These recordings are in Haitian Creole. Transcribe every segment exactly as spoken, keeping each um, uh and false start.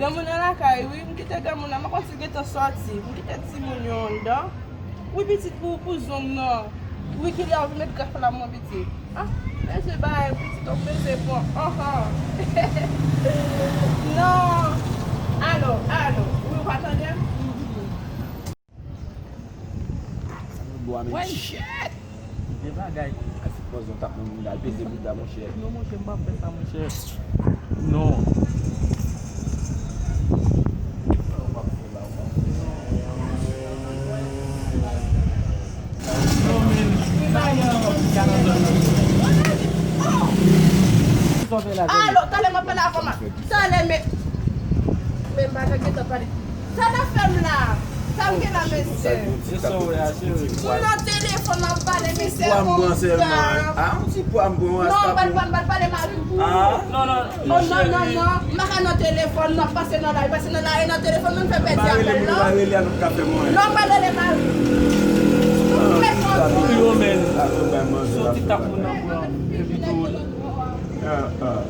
Granmoun nan lakay, wi, m kite granmoun nan, m pa konn si l gentan sòti. M kite timoun yo anndan. Wi, pitit, pou, pou zong nan. Wi, kilè w vin met graf la, mwen, pitit. Ah, mesye, bay, pitit, w bezwen pran. Anhan. Non. Alo, alo. Wi, w pa tande m? Mhm. Sa nan bò a, men. Shit! Men bagay. Asi pòz yon tap nan moun al peze bouda, monchè. Non, monchè, m p ap fè sa, monchè. Non. Non, men. Alo, talè m ap pale avè w. Talè, men. Men m pa t gentan pale. Sa n ap fè m la? Sa m gen la, mesye? Ki sa w wè a, cheri? M nan telefòn, m ap pale, mesye. Pwa m pran sèlman, hein? Ah, yon ti pwa m pran, non, m pa t pale, m pa t pale, mari. Ah. Non, non, non, cheri. Non, non, non. M pa ka nan telefòn, non, pase nan la, pase nan la, e nan telefòn, nou fè pèdi apèl, non? Pa rele, pa rele, nou ka fè mwen. Non, pa rele, mari. Wi, men. Soti tap moun nan pran, epi tou. Ah, ah.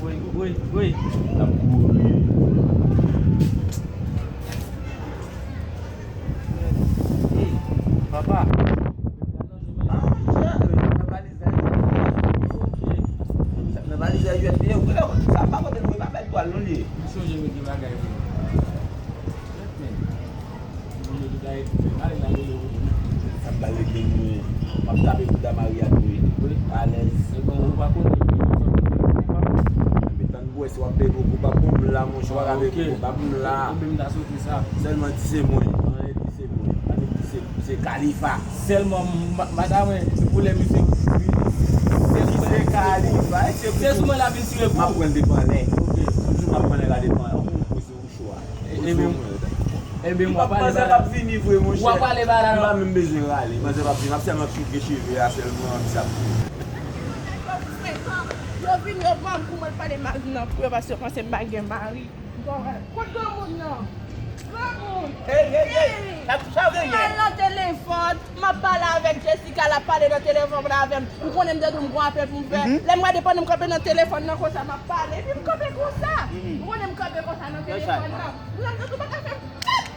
Woy, woy, woy. N ap kouri. Ey, papa. Ah, sa, nan valiz la, nan valiz la, U S B, sa pa pote lwen, pa bèl twal, non, li ye. M sonje mete bagay pou ou. Mwen, men. Sa m pral regle mwen. M ap tape bouda Maria tou, wi. Wi. Alèz. E bon, ou pa konnen. Men tann pou wè si w ap peye pou koubab pou m la, monchè, w ap peye pou koubab m la. Ou menm ta soti sa. Sèlman di se mwen. Anyen di se mwen. Anyen di se, se Khalifa. Sèlman, ma-, madanm, wi, se pou lè misye. Se Khalifa, se sou mwen l ap vin tire kou. M ap pran l devan lè. Ok. Toujou m ap pran l la devan lè. Ou se ou chwa. Ebyen, ebyen, w ap pale bagay la. Manzè p ap vini vre, monchè. W ap pale bagay la, non. M pa menm bezwen rale. Manzè p ap vini. M ap sèlman chouke cheve a sèlman, m sa. Yo vin, yo ban m kou mwen pale mari nan kou yo paske yo panse m pa gen mari. Kot granmoun nan? Granmoun! Hey, hey, hey! Sa, sa w genyen? Mwen nan telefòn. M ap pale avèk Jessica, l ap pale nan telefòn avè m. Ou konnen m te di w m gon apèl pou m fè. Mhm. Lè m gade pandan m kanpe nan telefòn nan konsa, m ap pale, epi m kanpe konsa. Mhm. Ou konnen m kanpe konsa nan telefòn nan. Ou konnen m te di w pa ka fè m.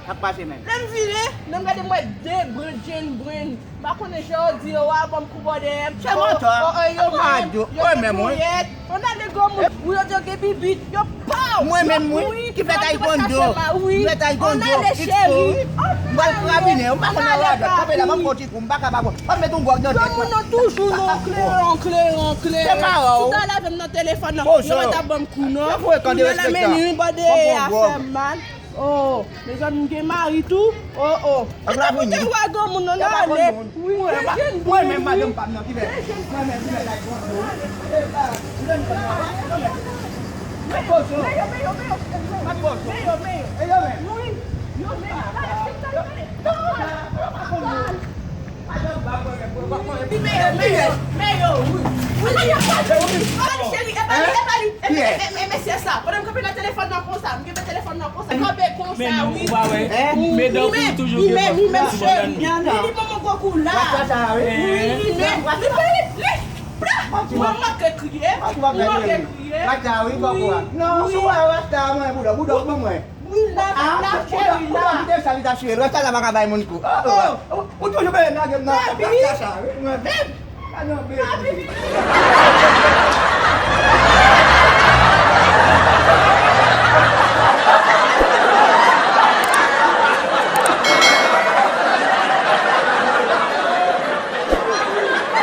Sa k pase menm? Lè m vire, lè m gade m wè de brenn, jenn brenn. M pa konnen jan yo di yo a, ban m kou bò dèyè m. Se mantò. Oh, oh, yo menm, yo menm, wi. On a de granmoun, wi, yo di yo gen bibit, yo pow! Mwen menm, wi, ki fè taekwondo. Mwen fè taekwondo. On a de cheri. M pral krabinen, m pa konn nan radòt. Kanpe la, ban m fè yon ti kou, m pa kapab. Ban m met yon gwòg nan tèt mwen. Granmoun nan toujou nan kleren, kleren, kleren. Se pa w. Tout alè avè m nan telefòn nan. Yo pa ta ban m kou, non. Kounye a la, men wi, bò dèyè a fè m mal. Oh, mezanmi, m gen mari tou. Oh, oh. Epa koute wa granmoun nan ale. Wi, mwen, mwen menm, madanm pa m nan ki fè. Mwen menm ki fè taekwondo. Epa, mwen menm. Mwen pozo. Mwen pozo. Mwen menm. Wi, yo menm. Li men yo, men yo, men yo, wi. Wi, li ap pale, wi. Epa li, cheri, epa li, epa li, epa li, e, e, e, mesye sa. Pandan m kanpe nan telefòn nan konsa, m kenbe telefòn nan konsa, m kanpe konsa, wi. Ou pa wè, men dan kou toujou gen. Li men, li men, cheri. Li, li ban mwen gwo kou la. Wi, li men. Li pa, li, li, pla. Mwen manke kriye. Mwen manke kriye. Wi, wi. Non, sou wè rasta mwen, bouda, bouda, ban mwen. Wi, la, la, cheri, la. Ou te sa li ta chire, lòt sa la pa ka bay moun kou. Oh, oh. Ou toujou benyen lage m nan sa sa, wi. Mwen, pa nan benyen.